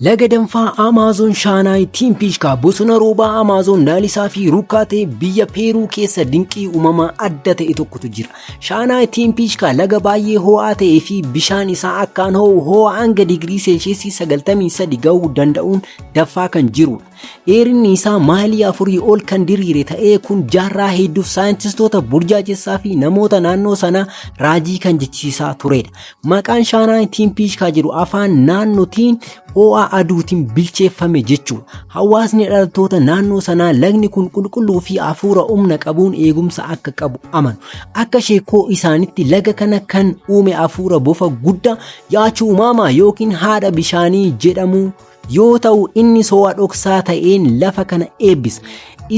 Laga danfaa Amaazoon Shaanaay Tiimpiishkaa bosona roobaa Amaazoon Laalisaa fi Rukkaatee biyya Peeruu keessa dinqii uumamaa adda ta'e tokkotu jira. Shaanaay Tiimpiishkaa laga baay'ee ho'aa ta'ee fi bishaan isaa akkaan ho'u ho'a hanga digirii seelsheesii 93 ga'uu danda'uun danfaa kan jirudha. Dheerinni isaa maayilii afurii ol kan diriire ta'ee kun jaarraa hedduuf saayintistoota burjaajessaa fi namoota naannoo sanaa raajii kan jechisiisaa turedha. Maqaan Shaanaay Tiimpiishkaa jedhu afaan naannootiin ho'a aduutiin bilcheeffame jechuudha. Hawaasni dhalattoota naannoo sanaa lagni kun qulqulluu fi hafuura humna qabuun eegumsa akka qabu amanu. Akka sheekoo isaanitti laga kana kan uume hafuura bofa guddaa yaachuu uumamaa yookiin haadha bishaanii jedhamu yoo ta'u inni ho'a dhoksaa ta'een lafa kana eebbisa.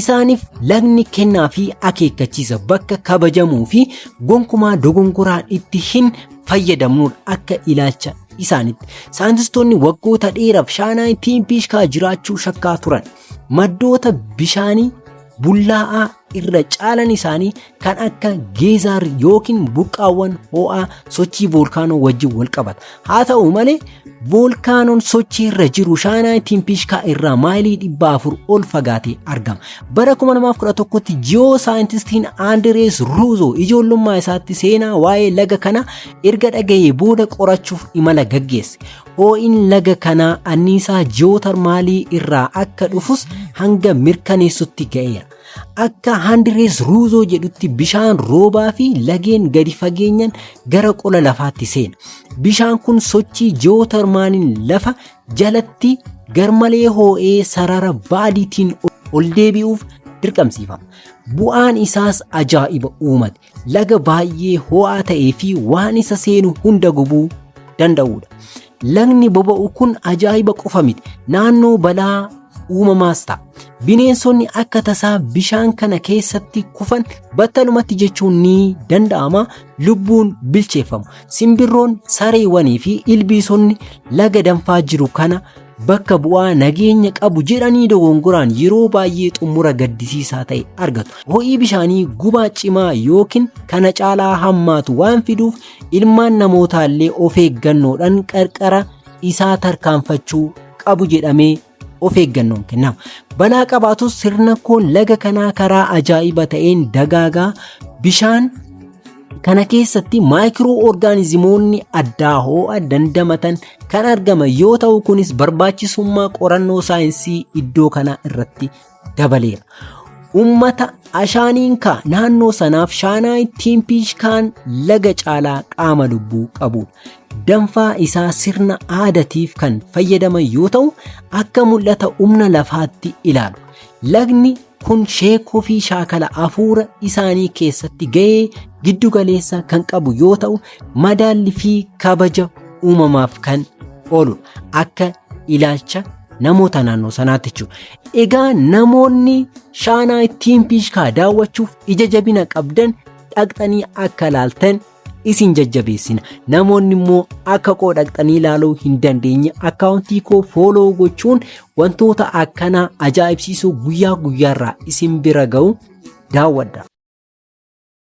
Isaaniif lagni kennaa fi akeekkachiisa bakka kabajamuu fi gonkumaa dogongoraan itti hin fayyadamnudha akka ilaalcha isaanitti. Saayintistoonni waggoota dheeraaf Shaanaay Tiimpiishkaa jiraachuu shakkaa turan. Maddoota bishaanii bullaa'aa irra caalan isaanii kan akka geezaar yookiin burqaawwan ho'aa sochii voolkaanoo wajjin wal qabata. Haa ta'u malee voolkaanoon sochii irra jiru Shaanaay Tiimpiishkaa irraa maayilii 400 ol fagaatee argama. Bara 2011tti jiyoo saayintistiin Andirees Ruuzoo ijoollummaa isaatti seenaa waa'ee laga kana erga dhaga'ee booda qorachuuf imala gaggeesse. Hoo'in laga kanaa anniisaa jiyootarmaalii irraa akka dhufus hanga mirkaneessutti ga'eera. Akka Andirees Ruuzoo jedhutti bishaan roobaa fi lageen gadi fageenyaan gara qola lafaatti seena. Bishaan kun sochii jiyootarmaaliin lafa jalatti garmalee hoo'ee sarara baadiitiin ol deebi'uuf dirqamsiifama. Bu'aan isaas ajaa'iba uumate. Laga baay'ee ho'aa ta'ee fi waan isa seenu hunda gubuu danda'udha. Lagni boba'u kun ajaa'iba qofa miti. Naannoo balaa uumamaas ta'a. Bineensonni akka tasaa bishaan kana keessatti kufan battalumatti jechuun ni danda'ama lubbuun bilcheeffamu. Simbirroon, sareewwanii fi ilbiisonni laga danfaa jiru kana bakka bu'aa nageenya qabu jedhanii dogongoraan yeroo baay'ee xumura gaddisiisaa ta'e argatu. Ho'ii bishaanii gubaa cimaa yookiin kana caalaa hammaatu waan fiduuf ilmaan namootaallee of eeggannoodhaan qarqara isaa tarkaanfachuu qabu jedhamee of eeggannoon kennama. Balaa qabaatus sirna koon laga kanaa karaa ajaa'iba ta'een dagaagaa bishaan kana keessatti maayikiroo orgaanizimoonni addaa ho'a dandamatan kan argaman yoo ta'u kunis barbaachisummaa qorannoo saayinsii iddoo kanaa irratti dabaleera. Uummata Ashaaniinkaa naannoo sanaaf Shaanaay Tiimpiishkaan laga caalaa qaama lubbuu qabudha. Danfaa isaa sirna aadatiif kan fayyadaman yoo ta'u akka mul'ata humna lafaatti ilaalu. Lagni kun sheekoo fi shaakala hafuura isaanii keessatti ga'ee giddu galeessa kan qabu yoo ta'u madaalli fi kabaja uumamaaf kan ooludha. Akka ilaalcha namoota naannoo sanaatti jechuudha. Egaa namoonni Shaanaay Tiimpiishkaa daawwachuuf ija jabina qabdan dhaqxanii akka laaltan isin jajjabeessina. Namoonni immoo akka koo dhaqxanii ilaaluu hin dandeenye akkaawuntii koo follow gochuun wantoota akkanaa ajaa'ibsiisoo guyyaa guyyaarraa isin bira ga'u daawwadha.